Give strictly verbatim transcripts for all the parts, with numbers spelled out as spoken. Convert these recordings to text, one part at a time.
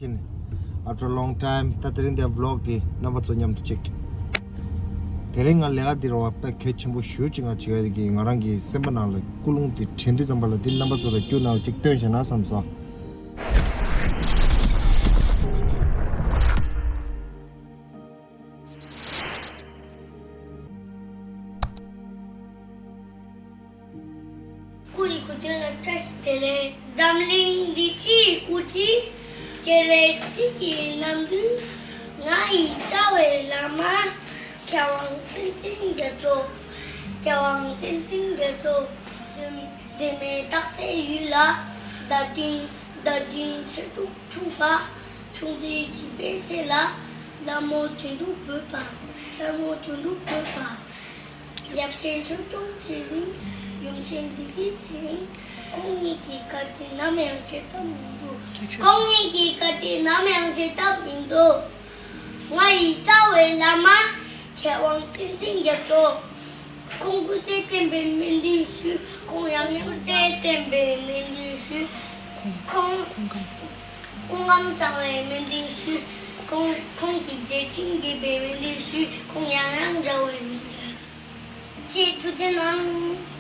ཕྱིན། After a long time ད་དེ་རིང་འདི་ཝི་ལོག་འདི་རྣམ་པ་ཚོ་མཉམ་དུ་གཅིག་དེ་རིང་ང་ལས་ཀ་འདི་རུ་བ་དཔེ་གལ་ཆེན་པོ་ཞེ་གཅིག་ང་བྱེད་ཡ་གི་ང་རང་གི་སེམས་པ་ནང་ལ་ཀུན་སློང་དེ་དྲན་དུས་ཙམ་པ་ལ་འདི་རྣམ་པ་ཚོ་ལ་བསྐྱུར་ནས་གཅིག་སྟོན་བྱས་ན་བསམ་སོང་། སྐུ་ཡི་གོ་དོན་ལ་བཀྲ་ཤིས་བདེ་ལེགས། འཛམ་གླིང་འདི་ཕྱིའི་དབུ་ཁྲིད། སྤྱན་རས་གཟིགས་ཀྱི་རྣམ་འཕྲུལ། ང་ཡི་རྩ་བའི་བླ་མ། མཁས་དབང་བསྟན་འཛིན་རྒྱ་མཚོ། མཁས་དབང་བསྟན་འཛིན་རྒྱ་མཚོ། འདི་མེད་སྟག་རྩེའི་ཡུལ་ལ། བརྡ་དོན་བརྡ་དོན་ཆེ་དྲུག་འཁྲུངས་པ། ཆུང་དུས་བྱིས་པའི་ཚེ་ལ། ལ་མོ་དོན་གྲུབ་འབོད་པ། ལ་མོ་དོན་གྲུབ་འབོད་པ། ཡབ་ཆེན་ཆོས་སྐྱོང་ཚེ་རིང་། ཡུམ་ཆེན་བདེ་སྐྱིད་ཚེ་རིང་། ཁོང་ཉིད་ཀྱི་བཀའ་དྲིན་ནམ་ཡང་ཆད་ཐབས་མི་འདུག་ཁོང་ཉིད་ཀྱི་བཀའ་དྲིན་ནམ་ཡང་ཆད་ཐབས་མི་འདུག་ང་ཡི་རྩ་བའི་བླ་མ། མཁས་དབང་བསྟན་འཛིན་རྒྱ་མཚོ། ཁོང་སྐུ་ཚེ་བརྟན་པའི་སྨོན་འདུན་ཞུ། ཁོང་ཡང་ཡང་སྐུ་ཚེ་བརྟན་པའི་སྨོན་འདུན་ཞུ། ཁོང་སྐུ་ཁམས་བཟང་བའི་སྨོན་འདུན་ཞུ། ཁོང་ཁོང་གི་མཛད་འཕྲིན་རྒྱས་པའི་སྨོན་འདུན་ཞུ། ཁོང་ཡང་ཡང་མཇལ་བའི་སྨོན་འདུན། ཅེས་ཐུགས་རྗེ་གནང་།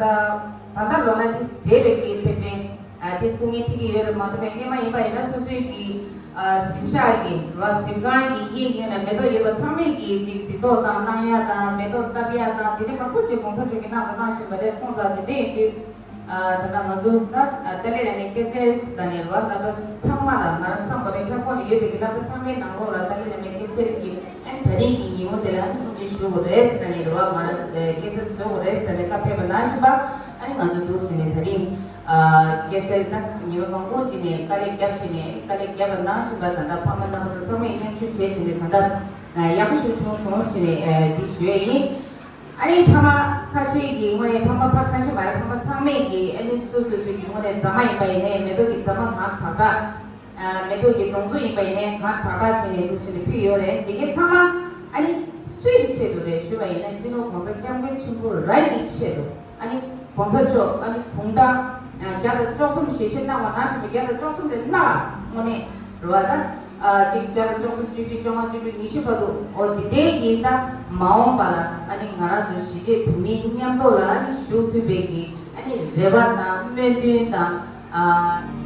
ད་ལྟ་ལོ་ན་འདི་འདས་པའི་གི་ཕེབས་ཏེ། ཨ་དེ་སྐུ་ངལ་འཁྲི་གི་ཡོད་རེད་མ་གཏོགས་པའི་སྔས་མ་ཡིན་པ་ཡིན་ན་སོ་སོའི་གི་ཨ་གཟིམ་ཤག་གི་ར་གཟིམ་ཁང་གི་གཡས་གཡོན་ལ་མེ་ཏོག་ཡོད་པ་ཚང་མས་གི་ཅིག་གཟིགས་རྟོག་དང་གནང་ཡ་དང་མེ་ཏོག་བཏབ་ཡ་དང་དེ་འདྲ་མང་པོ་ཅིག་གོང་ས་མཆོག་གིས་གནང་དང་གནང་བཞིན་པ་རེད། སོང་ཙང་དེ་འདྲ་ཡིན་དུས་ཨ་ད་ལྟ་ང་ཚོ་ད་ཏཱ་ལའི་བླ་མའི་སྐྱེད་ཚལ་ཟེར་ནས་ར་སློབ་གྲྭ་ཚང་མ་ལ་ང་རང་ཚང་མ་རེད་ཁྱབ་ཁོངས་ནས་ཡོད་པའི་གི་སློབ་གྲྭ་ཚང་མའི་ནང་ལོགས་ལ་ཏཱ་ལའི་བླ་མའི་སྐྱེད་ཚལ་གི་ཨ་ནི་ད་རེས་ཀྱི་ཉིན་མོ་དེ་ལ་ཨ་ནི་ཐུགས་རྗེ་ཞུ་དགོས་རེད་ཟེར་ནས་རེད་བ། ང་རང་སྐད་ཆ་བཟོ་དགོས་རེད་ཟེར་ནས་བཀའ་ཕེབས་པ་ནང་བཞིན་པ་ཨ་ནི་ང་ཚོ་འདུག་ཟེར་ནས་ད་རིང་ཨ་སྐད་ཆ་ད་ཉི་མ་མང་པོ་ཅིག་ནས་དཀའ་ལས་བརྒྱབ་བྱས་ནས་དཀའ་ལས་བརྒྱབ་པ་ནང་བཞིན་པ་ད་ལྟ་ཕ་མ་རྣམ་པ་ཚོ་ཚང་མས་མཉམ་ཞུགས་བྱས་བྱས་ནས་ད་ལྟ་ཡག་པོ་ཞིག་བྱུང་སོང་ཟེར་ནས་འདི་ཞུ་ཡས་ཡིན། ཨ་ནི་ཕ་མ་ཁ་ཤས་ཀྱི་ངོས་ནས་ཕ་མ་ཕ་ཁ་ཤས་མ་རེད། ཕ་མ་ཚང་མས་ཀྱི་ཨ་ནི་སོ་སོ་སོ་ཡི་ངོས་ནས་རྫ་མ་ཡིན་པ་ཡིན་ནའི་མེ་ཏོག་གི་རྫ་མ་གང་དྲག་དྲག་ཨ་མེ་ཏོག་གི་སྡོང་འཛུགས་ཡིན་པ་ཡིན་ནའི་གང་དྲག་དྲག་བྱས་ནས་འདུག་ཟེར་ནས་ཕུལ་ཡོད་རེད། དེ་གའི་ཚང་མ་ཨ་ནི་སུའི་ཆེད་དུ་རེད་ཞུས་པ་ཡིན་ན་སྤྱི་ནོར་༸གོང་ས་༸སྐྱབས་མགོན་ཆེན་པོ་རང་གི་ཆེད་དུ་ཨ་ནི་༸གོང་ས་མཆོག་ཨ་ནི་དགུང་གྲངས་བརྒྱ་དང་བཅུ་གསུམ་ཞལ་བཞེས་གནང་བ་ནང་བཞིན་པའི་བརྒྱ་དང་བཅུ་གསུམ་དེ་བླ་དངོས་གནས་རེད་བ། ད་ཨ་གཅིག་བརྒྱ་དང་བཅུ་གསུམ་བཅུ་བཞི་བཅོ་ལྔ་བཅུ་དྲུག་ཉི་ཤུ་བར་དུ་འོ་དེ་འདྲའི་གི་ད་མ་འོངས་པ་ལ་ཨ་ནི་ང་རང་ཚོ་གཞིས་བྱེས་བོད་མིའི་མཉམ་དུ་ལ་ཨ་ནི་ཞུགས་ཐུབ་པའི་གི་ཨ་ནི་རེ་བ་དང་སྨོན་འདུན་དང་། ཨ།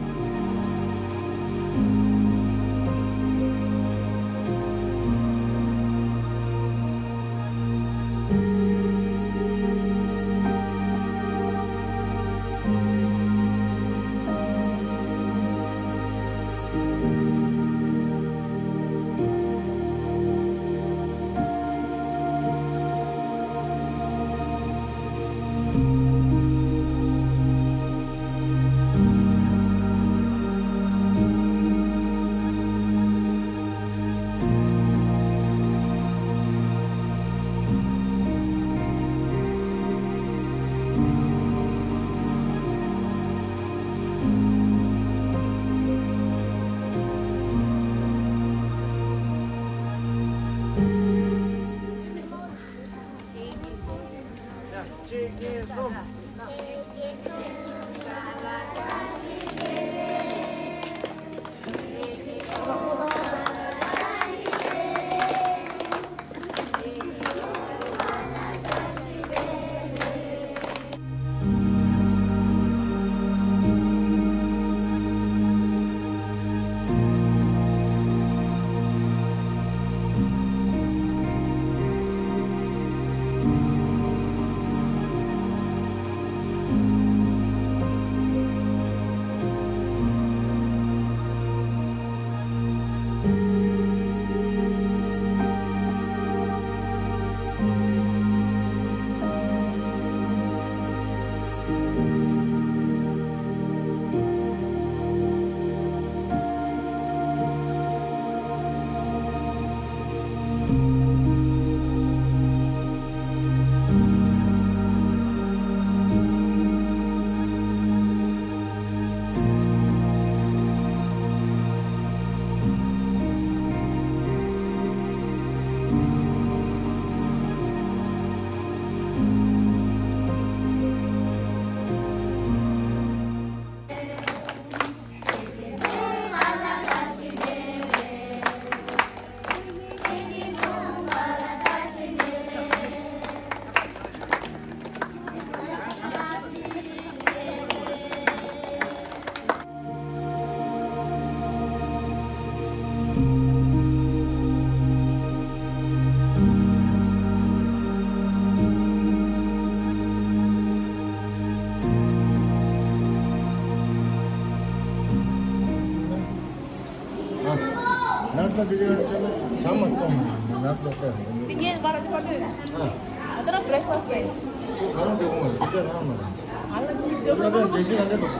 ཇ་མ་གཏོང་མ་ན་ལོག་པའི་རང་། དེ་ངས་མ་ར་ཅི་པ་ལོས། ཨ། ཨ་ད་ན་བྷི་རེག་ཕ་སི་ཊི་ཟེར། ཁོ་ག་རང་འདོད་གོ་མ་རེད། ཅི་ཅི་རང་མ་རེད། ཨ་ལ་ཅི་ཅི་ལ་པའི་འགྲེལ་བཤད་ག་འདྲ་འདུག་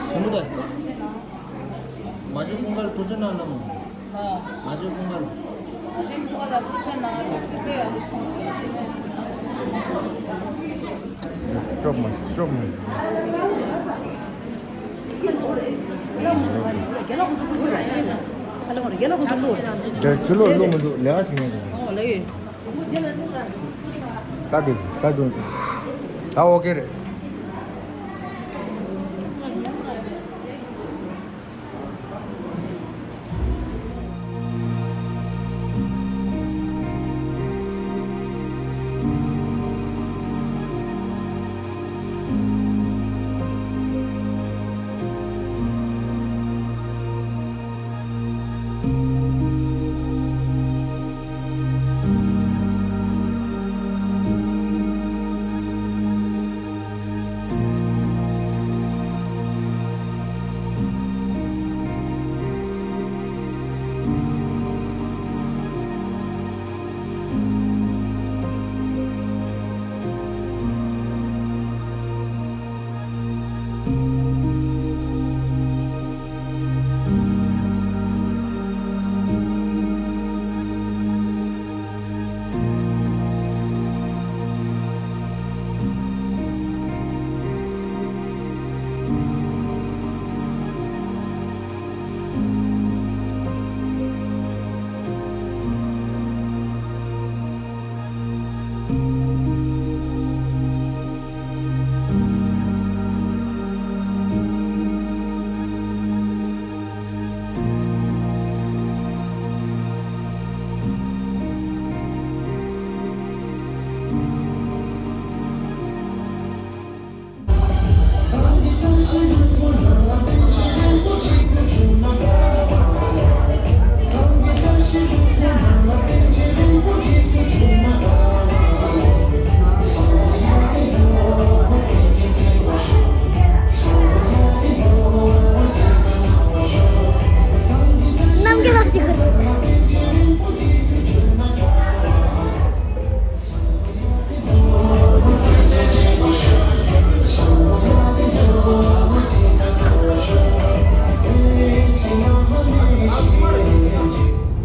ཞུ་མི་ད། མ་ཅི་ཁོང་ག་ལ་ཐུགས་རྗེ་གནང་ལ་མོ། མ་ཅི་ཁོང་ག་ལ། ཅོབ་མ་ཅོབ་མ། རྒྱ་ཕྱི་ལོགས་བླུག་མི་འདུག་ལས་ཀ་བྱེད་མཁན་འདུག་ད་འདི་ད་འདི་ད་ཨོ་ཀེ་རེད།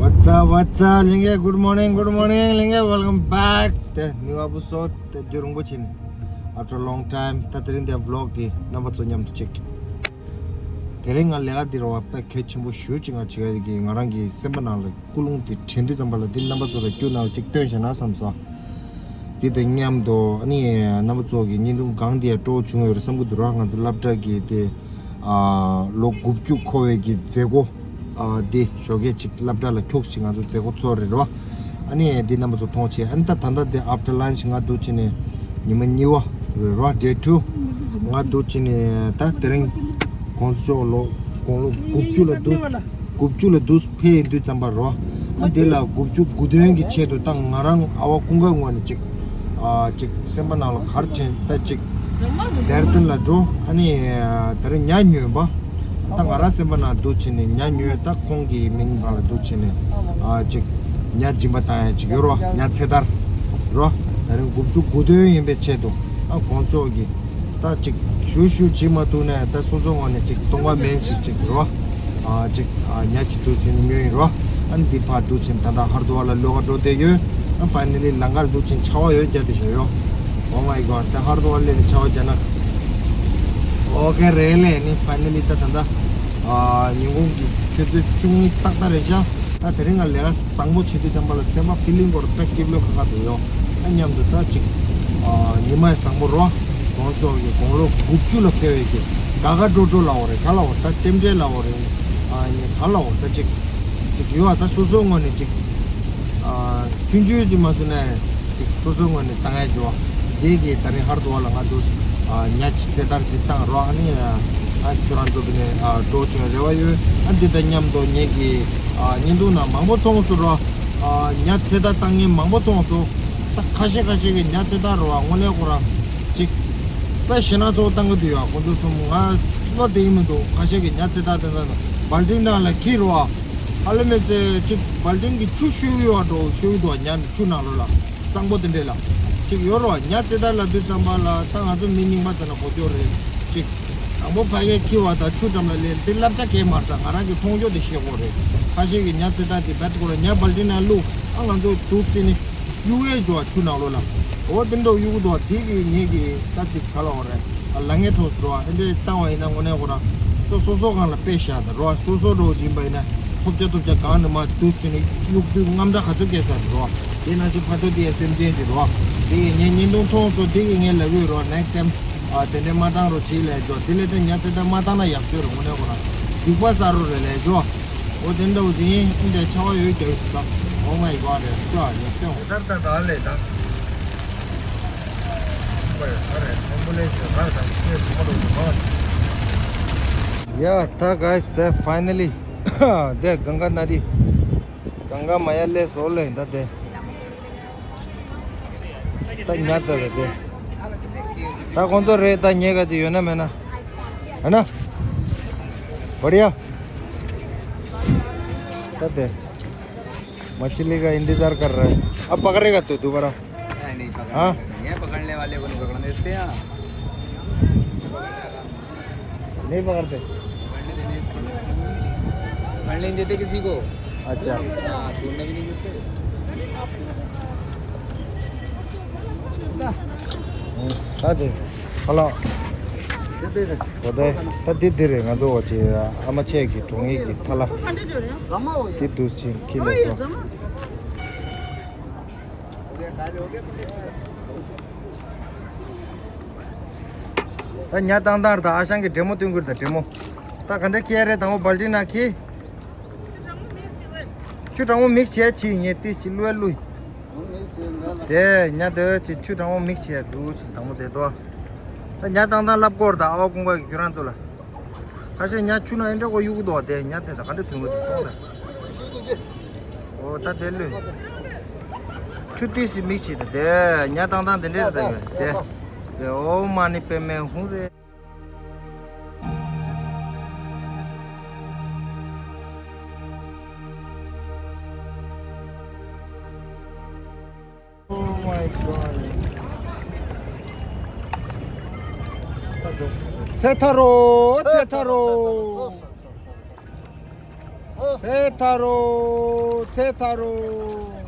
What's up, what's up? ལྷན་རྒྱས། good morning, good morning. ལྷན་རྒྱས། welcome back. དེ་ནི་བ་བུ་སོ་དེ་རྒྱུ་རིང་པོ་ཕྱིན། After a long time. ད་དེ་རིང་དེ་vlog དེ་རྣམ་པ་ཚོ་མཉམ་དུ་གཅིག་དེ་རིང་ང་ལས་ཀ་འདི་རུ་བ་དཔེ་གལ་ཆེན་པོ་ཞེ་གཅིག་ང་བྱེད་ཀྱི་ཡོད། ང་རང་གི་སེམས་པ་ནང་ལ་ཀུན་སློང་དེ་དྲན་དུས་ཙམ་པ་ལ་འདི་རྣམ་པ་ཚོ་ལ་བསྐྱུར་ནང་ལ་གཅིག་སྟོན་བྱས་ན་བསམ་སོང་། འདི་དང་མཉམ་དུ་ཨ་ནི་རྣམ་པ་ཚོ་གི་བརྙན་ཐུང་གང་དེ་ཡང་སྤྲོ་བྱུང་ཡོད་རེད་བསམ་གྱི་འདུག་ར། ང་ཚོ་སློབ་གྲྭ་གི་དེ་ཨ་ལོ་དགུ་བཅུ་འཁོར་བའི་གི་མཛད་སྒོ་ཨ་དེ་ཞོགས་ཀས་ཅིག་སློབ་གྲྭ་ལ་ཁྱུག་ཅིག་ང་ཚོ་མཛད་སྒོ་ཚོགས་རེད་ར། ཨ་ནི་འདི་རྣམ་པ་ཚོ་མཐོང་བྱས། ཨ་ནི་ད་ད་ལྟ་འདི་after lunch ང་འདུག་བྱས་ནས་ཉི་མ་གཉིས་པ་རེད་ར། day two ང་འདུག་བྱས་ནས་ད་དེ་རིང་དགོང་ཚོགས་ལོ་དགུང་ལོ་དགུ་བཅུ་ལ་འདུག་དགུ་བཅུ་ལ་འདུག་ཕེབས་ཡིན་དུས་ཙམ་པ་རོ། ཨ་འདི་ལ་དགུ་བཅུ་དགུ་སྟོན་གྱི་ཆེད་དུ་ད་ང་རང་ཨ་བ་ཀུན་དགའ་ངོས་ནས་ཅིག་ཨ་ཅིག་སེམས་པ་ནང་ལ་གར་ཆེན་ད་ཅིག་ལྡེར་ལྡུན་ལ་འགྲོ། ཨ་ནི་ད་རིང་ཉ་ཉོས་པ། ད་ང་རང་སེམས་པ་ནང་འདུག་བྱས་ནས་ཉ་ཉོས། ད་ཁོང་གི་མིང་ནང་ལ་འདུག་བྱས་ནས་ཨ་ཅིག་ཉ་སྦྱིན་པ་བཏང་ཡ་ཅིག་ཡོད་རོ། ཉ་ཚེ་ཐར་རོ། ད་རིང་དགུ་བཅུ་དགུ་སྟོན་ཡིན་པའི་ཆེད་དུ་ཨ་དགོང་ཚོགས་ཀྱི་ད་ཅིག་ཞུ་ཞུ་བྱེད་མ་ཐུབ་ནས་ད་སོ་སོ་ངོས་ནས་ཅིག་སྟོང་པ་མེད་ཅིག་ཅིག་རོ། ཨ་ཅིག་ཨ་ཉ་ཅིག་འདུག་བྱས་ནས་ཉོས་ཡིན་རོ། ཨ་འདི་ཕར་འདུག་བྱས་ནས་ད་ལྟ་ཧར་དུ་བ་ལ་ལོག་ག་འགྲོ་བསྡད་ཡོད། ཨ་finally ལམ་ཁར་འདུག་བྱས་ནས་ཆར་པ་ཡོད་རྒྱག་བསྡད་བཞག་ཡོད། Oh my god. ད་ཧར་དུ་བ་སླེབས་ནས་ཆར་པ་རྒྱག་ན་ཨོ་ཀེ་རེད་ལས་ནི། finally ད་ད་ལྟ་ཨ་ཉིན་གུང་གི་ཆུ་ཚོད་བཅུ་གཉིས་ཏག་ཏག་རེད་ཤག་ད་དེ་རིང་ང་ལས་ཀ་བཟང་པོ་བྱེད་དུས་ཙམ་པ་ལ་སེམས་པ་feeling སྐོར་དཔེ་སྐྱིད་པོ་ཁ་ཁ་འདུག་ཡོད། ཨ་མཉམ་དུ་ད་ཅིག་ཨ་ཉི་མ་བཟང་པོ་རོ། དགོང་ཞོགས་ཀྱི་དགུང་ལོ་དགུ་བཅུ་ལ་ཕེབས་པའི་གི་དགའ་དགའ་སྤྲོ་སྤྲོ་ལབ་དགོས་རེད། ག་ལབ་དགོས་རེད། ད་རྟེན་འབྲེལ་ལབ་དགོས་རེད། ཨ་ནི་ག་ལབ་དགོས་རེད། ད་ཅིག་ཅིག་ཡོད་ཨ། ད་སོ་སོའི་ངོས་ནས་ཅིག་ཨ་ཆུང་ཆུང་ཅིག་མ་བཟོས་ནས་ཅིག་སོ་སོའི་ངོས་ནས་བཏང་ཡ་ཅིག་ཡོད་ཨ། དེ་གི་ད་རིང་ཧར་དུ་བ་ལ་ང་ཚོ་ཨ་ཉ་ཅིག་ཚེ་ཐར་ཅིག་བཏང་རོ། ཨ་ནི་ཨ་ཁྱོད་རང་ཚོ་གི་ནས་ཨ་སྤྲོ་བྱུང་རེ་བ་ཡོད། ཨ་འདི་དང་མཉམ་དུ་ངེད་ཀྱི་ཨ་བརྙན་ཐུང་ནང་མང་པོ་མཐོང་སོང་རོ། ཨ་ཉ་ཚེ་ཐར་བཏང་མཁན་མང་པོ་མཐོང་སོང་། ད་ཁ་ཤས་ཁ་ཤས་ཀྱིས་ཉ་ཚེ་ཐར་རོ་ཨ་དངོས་གནས་ཁོ་རང་ཅིག་དཔེ་ཞེ་ན་ཚོ་བཏང་གི་འདུག་ཡ། ཁོ་ཚོ་གསུམ་ང་བློ་བདེ་གི་མི་འདུག་ཁ་ཤས་ཀྱིས་ཉ་ཚེ་ཐར་དེ་འདྲ་འབལ་ཏིང་ནང་ལ་འཁྱེར་རོ་ཨ། ཨ་ལེ་མེ་ཙེ་གཅིག་བལ་ཏིན་གྱི་ཆུ་བཤུས་ཡོད་འགྲོ་བཤུས་འགྲོ་ཉ་ཆུ་ནང་ལོ་ལ་གཙང་པོ་དེ་འདྲས་ལ་གཅིག་ཡོད་རོ། ཉ་ཙེ་ད་ལ་དུས་ཙམ་པ་ལ་ད་ང་ཚོ་མི་རྙིང་པ་ཙམ་ན་གོ་ཅོ་རེད་གཅིག་དང་པོ་ཕ་གའི་ཁྱི་བ་དང་ཆུ་འགྲམ་ལ་ལེན་དེ་བསླབ་བྱ་སྐྱེལ་མ་ད་ང་རང་གི་མཐོང་ཆོས་དེ་ཤེས་གོ་རེད། ཁ་ཤས་ཀྱི་ཉ་ཙེ་ད་དེ་བད་གོ་ར་ཉ་བལ་ཏིན་ན་བླུག་ཨ་ང་ཚོ་དུག་ཙི་ནི་གཡུག་ཡས་འགྲོ་བ་ཆུ་ནང་ལོ་ལ། འོ་དེ་འདྲ་གཡུག་འགྲོ་བ་དེ་གི་ངེད་ཀྱི་ད་ཅིག་ག་ལ་འོ་རེད། ལ་ངས་གྲོགས་སུ་རོ་ཨེ་འདྲས་བཏང་བ་ཡིན་ན་དངོས་གནས་ཁོ་རང་སོ་སོ་སོ་སྒང་ལ་དཔེ་བཞག་ད་རོ། སོ་སོ་འགྲོ་བ་ཅིག་ཡིན་པ་ཡིན་ན་ཐོབ་ཆ་ཐོབ་ཆ་གང་ནས་མ་འདུག་ཅེ་ནས་གཡུག་དུས་རྔམ་དྲག་ག་ཚོད་སྐྱེས་ས་རེད་རོ། དེ་ནང་བཞིན་ཕ་ཚོ་དེ་ཡ་སེམས་ཅན་ཅིག་རོ། དེ་ཡི་ངས་བརྙན་ཐུང་མཐོང་སོ་དེ་གི་ངས་ལབ་ཡོད་རོ། ནེགསི་ཊེམ་ཨ་དེ་འདྲས་མ་བཏང་རོ་བྱེད་ལས་འཇོག་དེ་ལས་དེ་ཉ་ཚེ་ད་མ་བཏང་ན་ཡག་ཤོས་རེད་དངོས་གནས་ཁོ་རང་སྡིག་པ་བསགས་རོ་རེད་ལས་འཇོག་འོ་དེ་འདྲ་བོ་ཅིག་ཡིན་ཨིན་དེ་ཆ་བ་ཡོད་རྒྱ་ཡོད་ད། Oh my God ཡ་ཤོ་ཡ་ཤོ། དེ་ལྟར་ད་ད་ལས་ད། ཡ་ད་guys ད་finally དེ་གངྒཱ་ནཱ་དི་གངྒཱ་མ་ཡ་ལས་སོ་ལས་ད་དེ། ད་ཉ་ད་རེད་དེ། ད་ཁོང་ཚོ་རེད་ད་ཉེ་ག་ཅིག་ཡོད་ན་མེད་ན། है ना? बढ़िया। ད་དེ། मछली का इंतजार कर रहा है। अब पकड़ेगा तू दोबारा। नहीं, नहीं, पकड़ने हाँ? नहीं है, पकड़ने वाले को नहीं पकड़ने देते हैं। नहीं पकड़ते। पकड़ने देते, पकड़ने नहीं देते किसी को। अच्छा। हाँ, छोड़ने भी नहीं देते। ད་དེ་ཧ་ལ། གོ་དེ་ད་འདི་འདི་རེད། ང་ཚོ་བ་ཅི་ཨ་མ་ཆེ་གི་གྲོང་ཡིག་གི་ཐ་ལ་འདི་འདུག་ཅིང་ཁྱི་ལ་ཚོ། ད་ཉ་བཏང་བཏང་རེད། ད་ཨ་ཞང་གི་འདྲེ་མོ་སྟོན་གི་རེད། ད་འདྲེ་མོ་ད་ག་འདྲ་ཁྱེར་རེད། དང་པོ་བལ་ཏི་ན་ཁྱི། ཆུ་གྲང་མོ་མིག་བྱས་ཕྱིས་ངས་ཏིས་ཅི་བླུ་བླུ། དེ་ཉ་དེ་ཅི་ཆུ་གྲང་མོ་མིག་བྱས་འདུག་ཅི་དང་པོ་དེ་དོ། ད་ཉ་བཏང་བཏང་ལབ་སྐོར་ད་ཨ་བ་ཀུན་དགའ་གི་ཁྱོད་རང་ཚོ་ལ། ཁ་ཤས་ཉ་ཆུ་ན་ཨེ་འདྲ་གོ་གཡུག་གི་འདུག་དེ་ཉ་དེ་ད་ག་འདྲ་དུས་ངོ་དེ་གཏོང་ད། འོ་ད་དེ་ལུས། ཆུ་ཏིས་ཅི་མིག་བྱས་ད་དེ་ཉ་བཏང་བཏང་དེ་འདྲ་རེད་ད་ཡོད་དེ། དེ་ཨོ་མ་ནི་པེ་མེ་ཧུང་རེད། Oh my God. ཚེ་ཐར་རོ། ཚེ་ཐར་རོ། ཚེ་ཐར་རོ། ཚེ་ཐར་རོ།